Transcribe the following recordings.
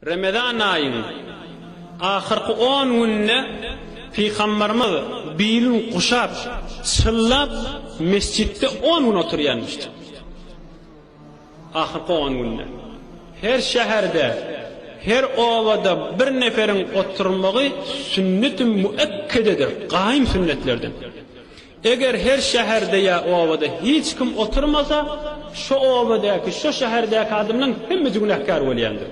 Remezan aýyň ahyrky on gününde Pygambarymyz bilin guşap, çyllap mesjitde on gün oturýanmyşdy. Ahyrky on günde. Her şäherde, her obada bir neferiň oturmagy sünneti müekkededir, gaýym sünnetlerden. Eger her şäherde ýa obada hiç kim oturmasa, şo obadaky, şo şäherdäki adamlaň hemmesi günäkär bolýandyr.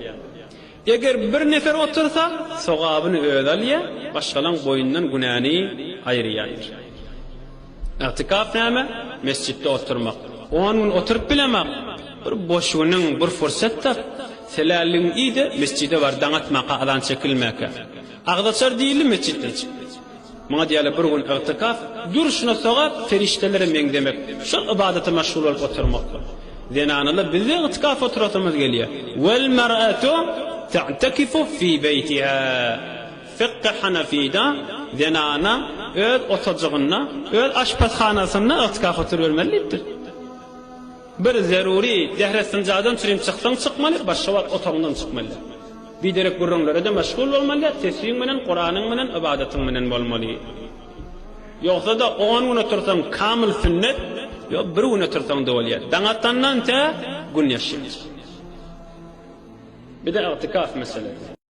Eger bir nefer otursa, sogabyny özi alýar, başgalaň boýundan günäni aýyrýandyr. Ygtykaf näme? Mesjitde oturmak. On gün oturyp bilemak, bir boş günüň, bir fursat tap, selälligiňi iý-de, mesjide bar, daň atmaka, azan çekilmäkä. Agzaçar diýildi, mesjitden çyk. Muňa diýýärler bir gün ygtykaf, durşuna sogap, perişdelere meňzemek, şol ybadata meşgul bolup oturmakdyr. Zenanalar bizde ygtykaf oturasymyz gelýär. Wel mer'atu ta'takifu fi beýtiha. Fykhy Hanafida zenana öz otajygynda, öz aşpezhanasynda ygtykaf oturybermeli diýipdir. Bir zerury dähret-synjadan çürim çyksaň çykmaly, başga wagt otagyňdan çykmaly däl. Biderek gürrüňlere-de meşgul bolmaly däl, tesbiň bilen, Kuranyň bilen, ybadatyň bilen bolmaly. Ýogsa-da on gün otursaň kamyl sünnet, ýok bir gün otursaň-da bolýar. Daň atandan tä Gün ýaşýança. Bir-de ygtykaf meselesi.